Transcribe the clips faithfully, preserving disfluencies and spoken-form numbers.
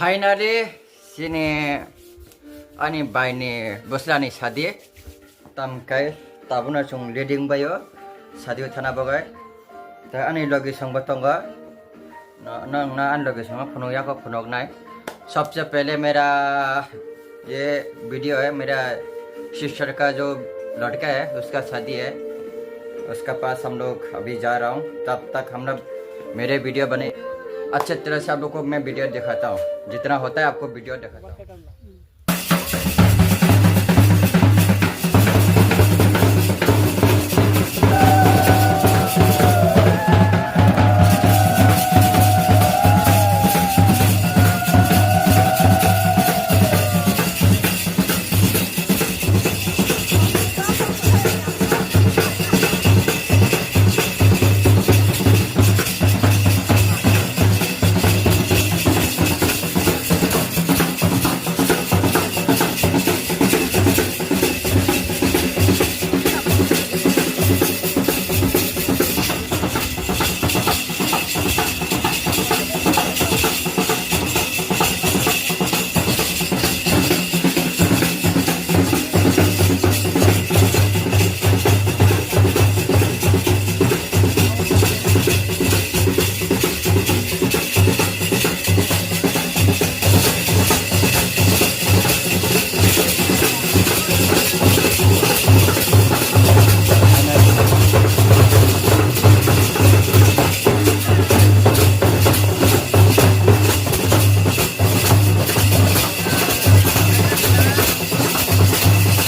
Finally, chini ani bai ni bwsla ni sadi. Tamkai tabukno chwng leading bai o sadi o thana bagwi. Tei ani logi songbo tongo. No, no, no, ani logi songo phunuk yako phunuk nai. Sabse pehle mera ye video hai, mera sister ka jo ladka hai, uska sadi hai. Uska paas hum log abhi ja raha hoon. Tab tak hum log mere video bane. Acche tarah se aap log ko main video dikhata hoon. Jitna hota hai aapko video dikhata hoon.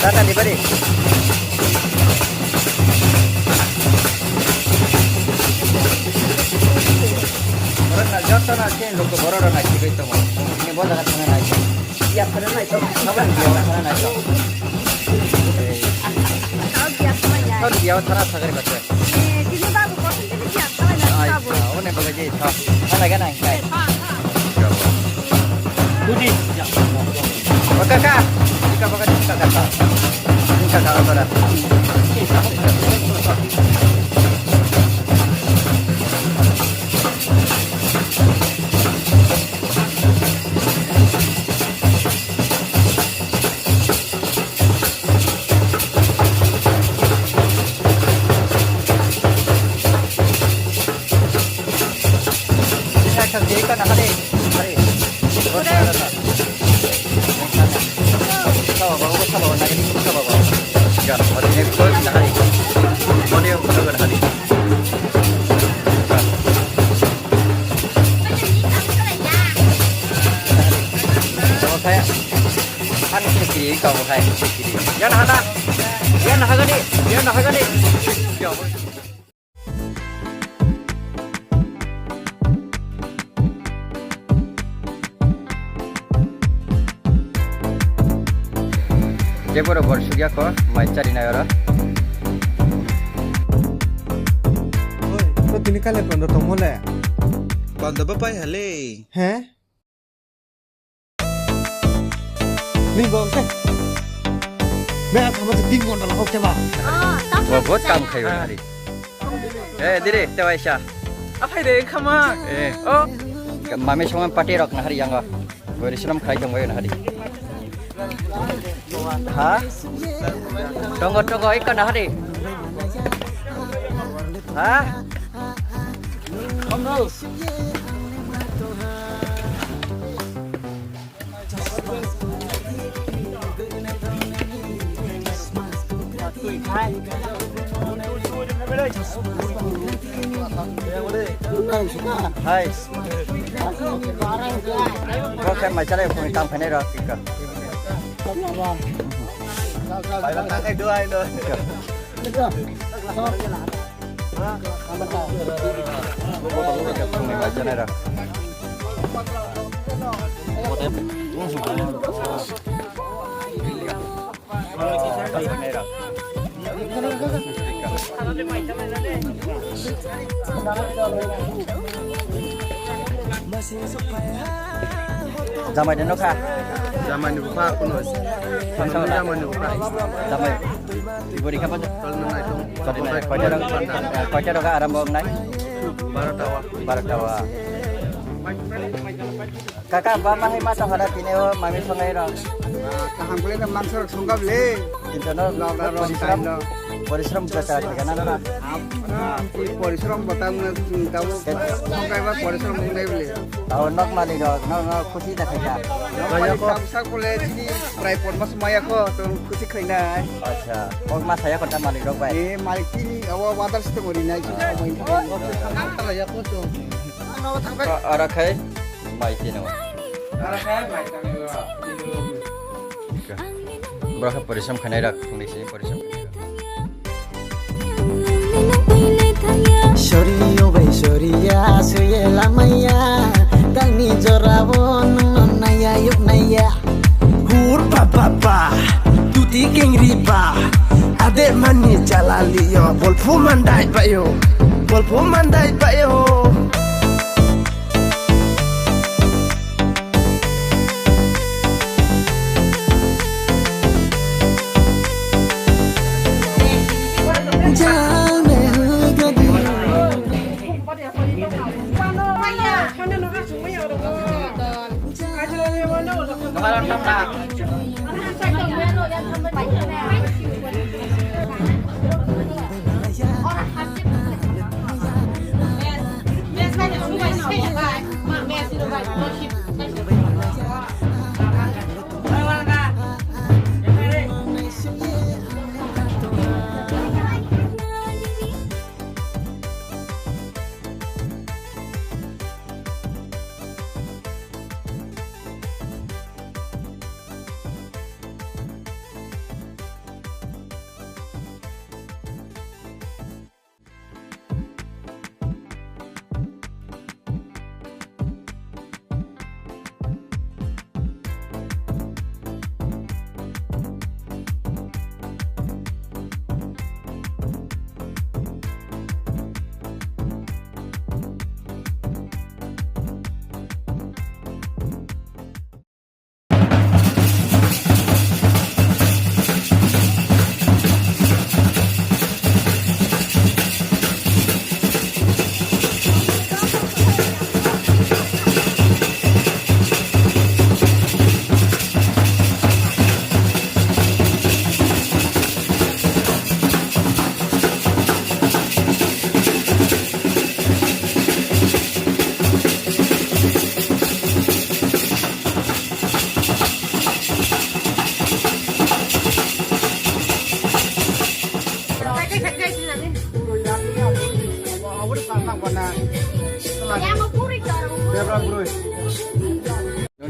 Tata di bari. Borok na joto na chen loko borok rok na kibai tongo. Ini bola kan sana naik. Iya, sana naik. Sabar dia, sana naik. Sabar dia, sana naik. Eh. Sabar dia, sana naik. Sabar dia, sana naik. Eh, sini babu, kau sendiri dia, sana naik, babu. Ai, oh, ini bagai je, tha. Sana naik kan, naik. Eh, tha, tha. Budi. Baka ka. Baka, baka, baka, baka. Baka, baka, baka. Ano kiri kiri ka mo khai kiri. Yan hana. Yan hagani. Yan hagani. Jeboro bor sugya ko mai chari na oro. Oi, to tini kale kondo tongmole. Kondo ba pai hale. He? Ni bong se. Me a thama tin gonta la hokte ba. Bo bot kam khayo nari. Eh, dire, te waisa. Aphai de khama. Eh. Oh. Mami songan pati rok nahari yango. Bori sinam khai tong wayo nahari. Ha? Tongo, tongo, iko nahari. Ha? Hai. Kok kan macam apa pun tam kena rok kita. Pai ba takai dua ino. Jamai de nokha. Jamai ni bupha kuno. Kuno jamai ni bupha. Jamai. Ibori kha pa. Tol nang nai tong. Tol nang nai. Koita rok, koita rok aram bom nai. Barota wa. Barota wa. Kaka, ba ma hai ma tong hana tini o mami songai rok. Ah, kaham kle na mangsa rok songkap le. Kintu no Lok da rok porisrom, tai no. Porisrom bwsa thai kana na. Ap, ah, puri porisrom bata muna tabo songkai ba porisrom mung dai bole. Tao nok malik rok, nok, nok khusi da khaika. Nok malik tabo sak bole chini prai pormas maya ko to khusi khlai nai. Acha, pormas saya kota malik rok bai. Eh, malik chini awa water site bori nai. Ah. Tala ya ko to. Ora khai mai tino. Ora khai mai tino. Bro, ha porisrom khanai rak, phungni sini porisrom khanai rak. Sori yo bai sori ya, suye lamaya, tangni jorabo nung naya yuk naya. Hur pa pa pa, tuti kengri pa, ade mani jalali yo, bolphu mandai pa yo, bolphu mandai pa yo.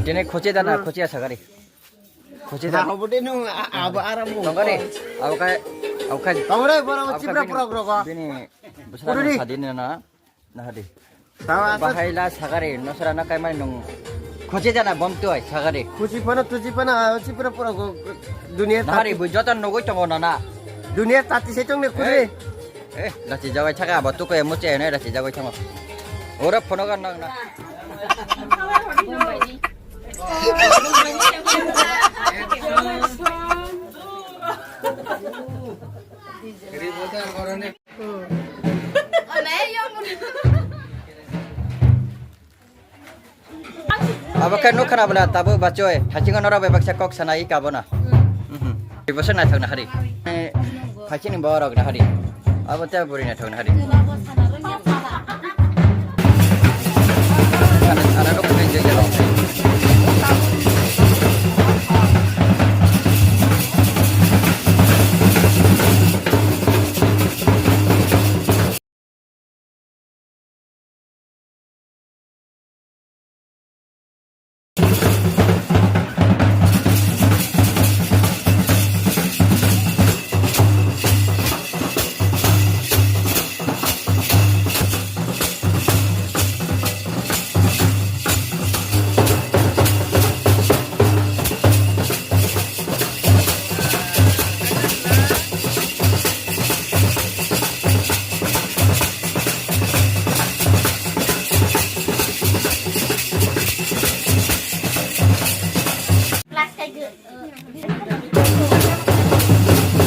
Tini khoche dana, khoche asagari. Khoche dana. Abo de nung, a-, abo aram mo. Tongkari, abo kai, abo kai. Tongre, boro abo kai chipra bini, pura pura ko. Bini, busra na sadin na. Nahadi. Tawa asa. Bahai la sagari, nosra na kaimai nung. Khochi jana bom tuai sagari. Khuchi phano, tuchi phano, ah, chipra pura go, dunia. Nahari tati. Bu joto nugui tongo nana. Dunia tati se chongne khuchi. Eh, eh, lachi jawai chaga, abo tuko emo che ne lachi jawai tongo. Ora phono gan nang na. Abo khe nuk khna bwla tabuk bachoi. Thachingo norok bai baksa kok sana i kabo na. Mhm. Ibo se naithok na hari. Phaisini borok na hari. Abo te buri naithok na hari. Ana, ana nuk khna jai jai.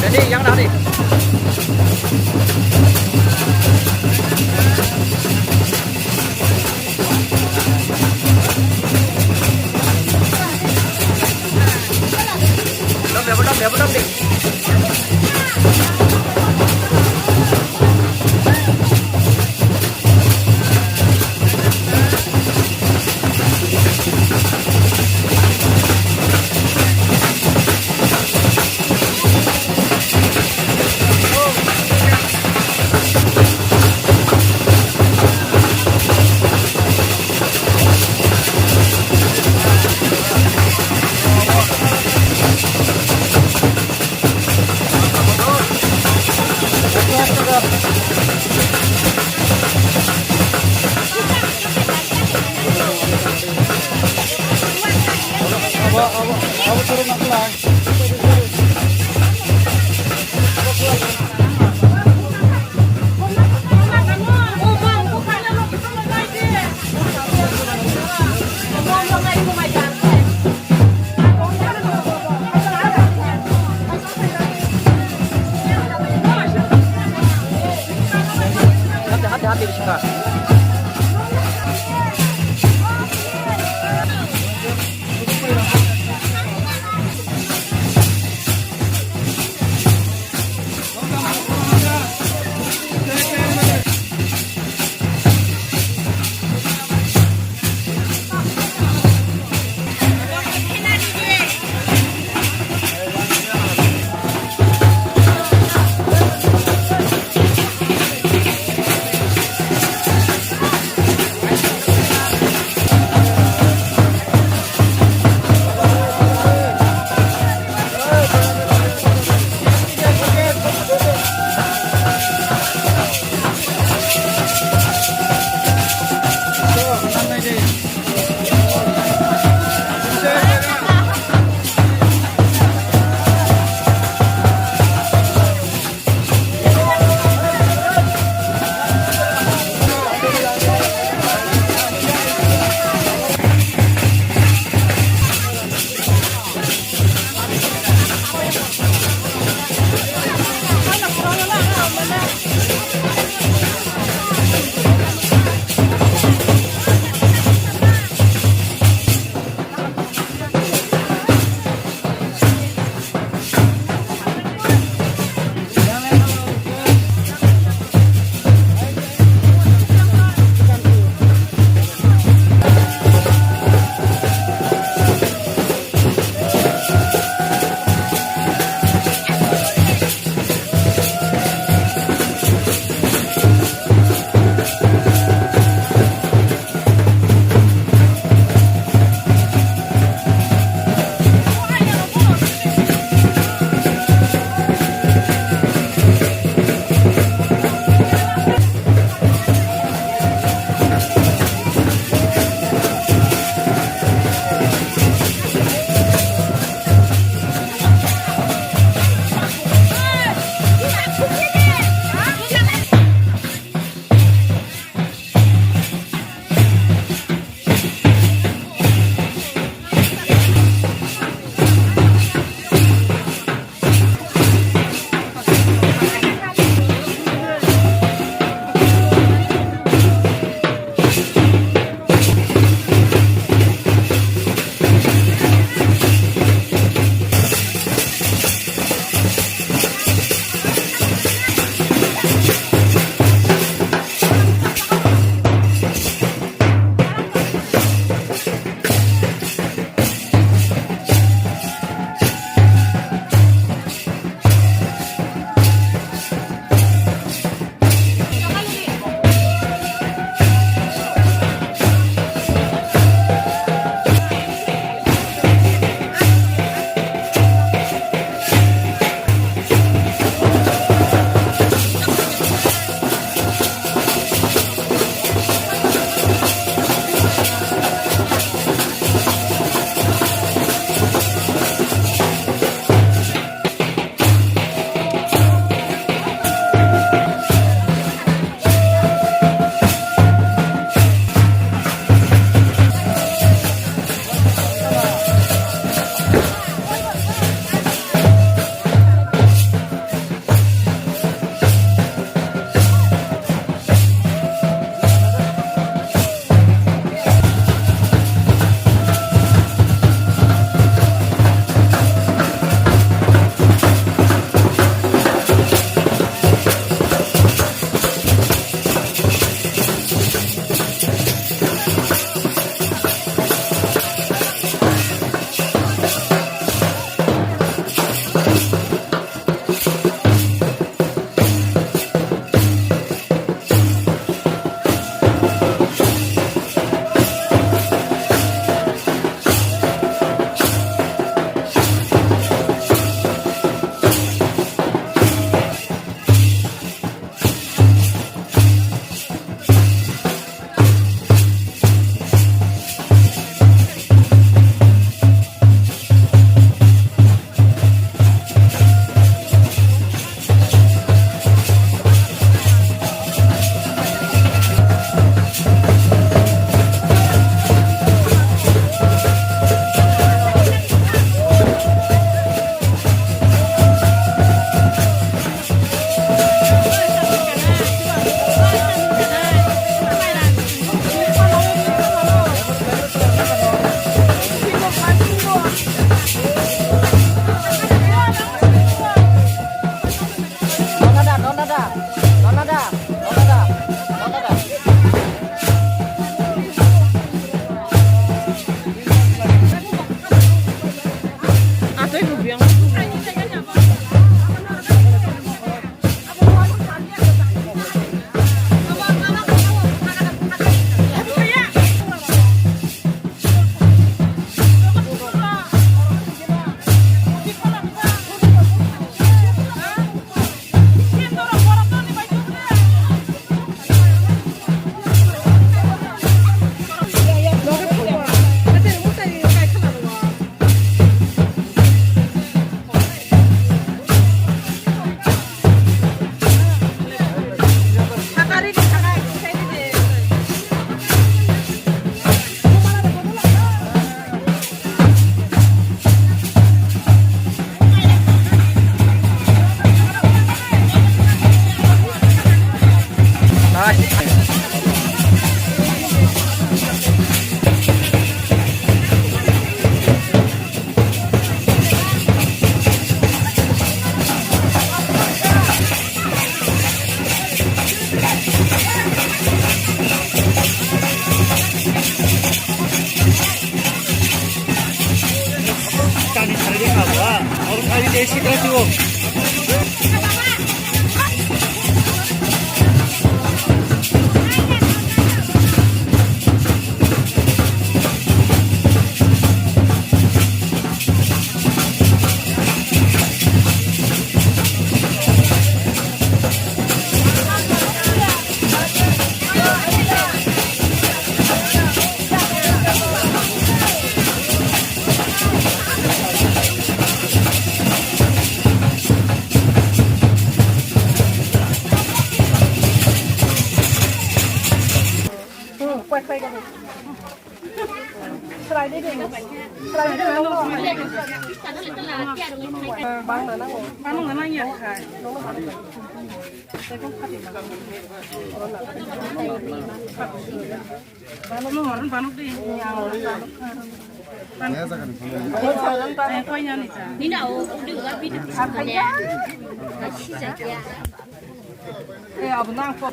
Ready, yang dah ready.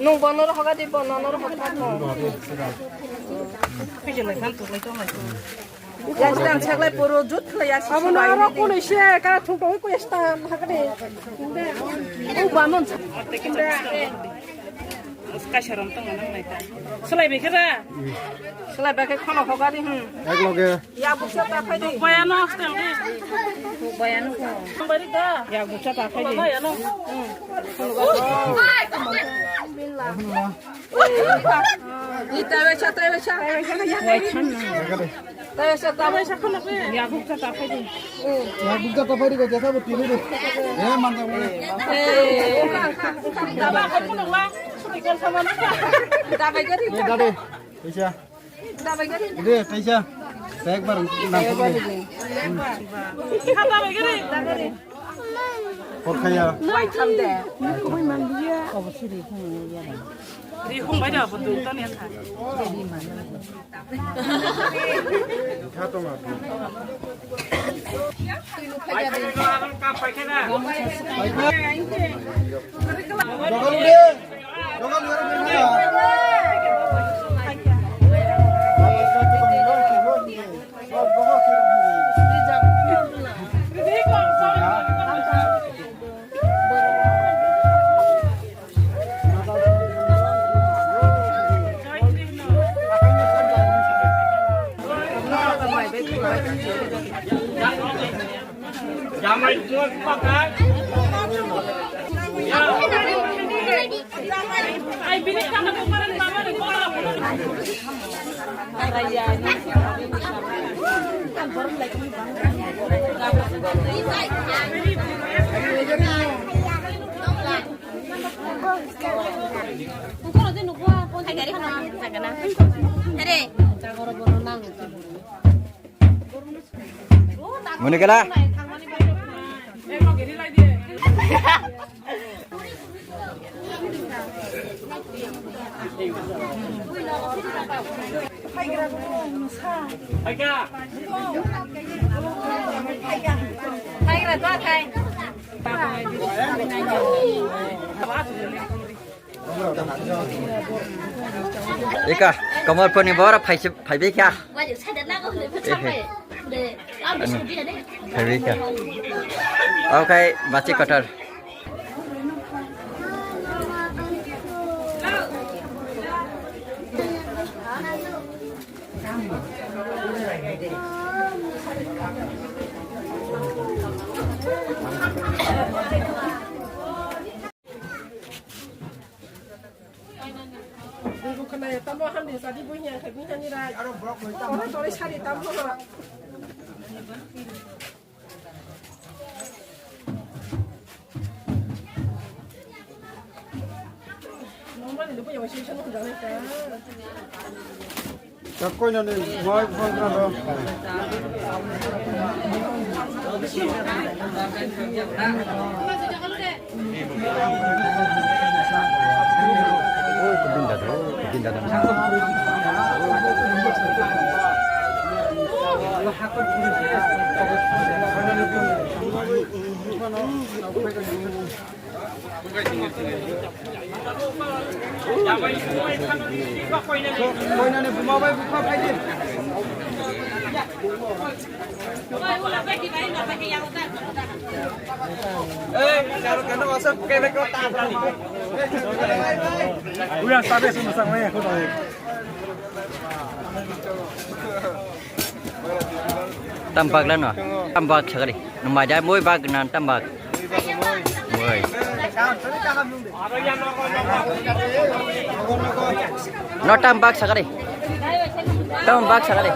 Nung bono rohoga di, bono no rohoga di. Yastan seklai puro jut khlai yasi. Abo no aro kono se kara thung tong ko yastan hakade. O banon. Kaisa rom tong nang nai ta. Slai bai khe da. Slai bai khe khono hoga di, hmm. Ek loge. Ya buksa ta phai di. Baya no hostel di. Baya no ko. Bari da. Ya buksa ta phai di. Baya no. Hmm. Ita wesa, ta wesa. Ekade. Tei se tabuk. Yaguk cha tapai di. Yaguk cha tapai di ko jesa bo tini de. Eh, mantap, mantap. Eh, daba ko puno wa. Suri kan sama na. Dabai gari. Eh, dade. Taisa. Dabai gari. Ide, taisa. Ekbar nang ko. Dabai gari. Dabai gari. Porkhaya. Wai tham de. Koi man dia. Obo siri hung ya. Ri hung bai da bo dun ton ya kha. Muni kala. Ika, Kamalpur ni bora phai, phai bai kha. Phai bai kha. Okay, bachi kotor. Bubu khna ya, tamo hamdi sadi buhi yang khai buhi ni rai. Oro tore sari tamo ha. Normal ni buhi yang sing sing dah ni ka. Kakoi nani, wai, wai, wai, wai. Oi, kebin dada, kebin dada. Koinani buma bai bupha phaidi. Tambak lano. Tambak sagari. Numai jai moi bak nan tambak. Moi. No tambak sagari. Tambak sagari.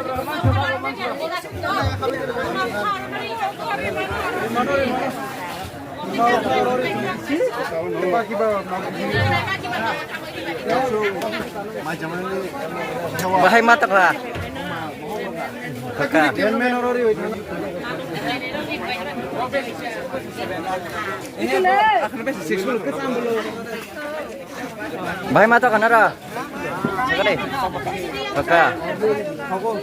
Bahai ma tokra. Kaka. Bahai ma tokra nara. Kaka. Kaka.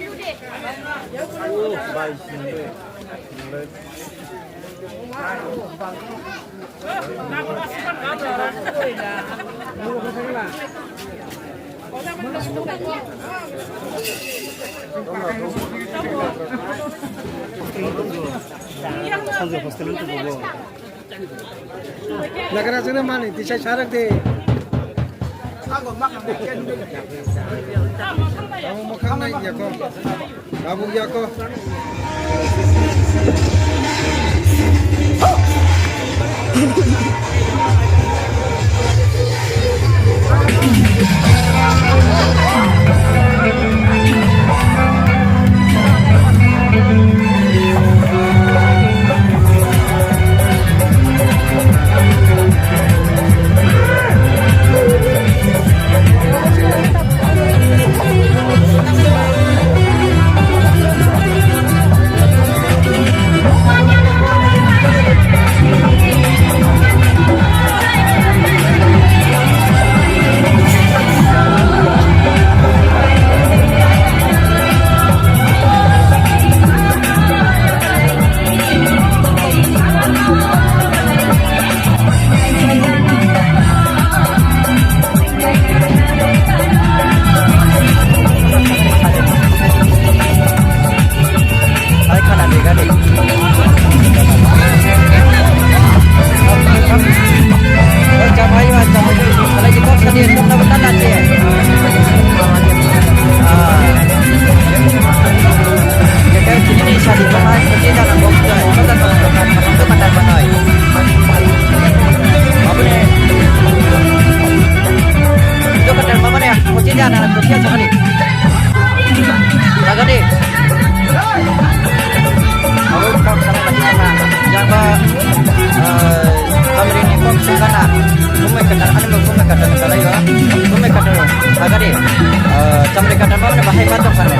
Nagra jene mani tisai sarak de. Amo mokhang nai ya ko. Babu ya ko. Jaga de. Abo kok sana kati sana. Jaga, eh, kamri ni kok sana. Bumai kata, ani mau bumai kata kata lagi lah. Bumai kata. Jaga de. Eh, kamri kata mana bahai batok sana.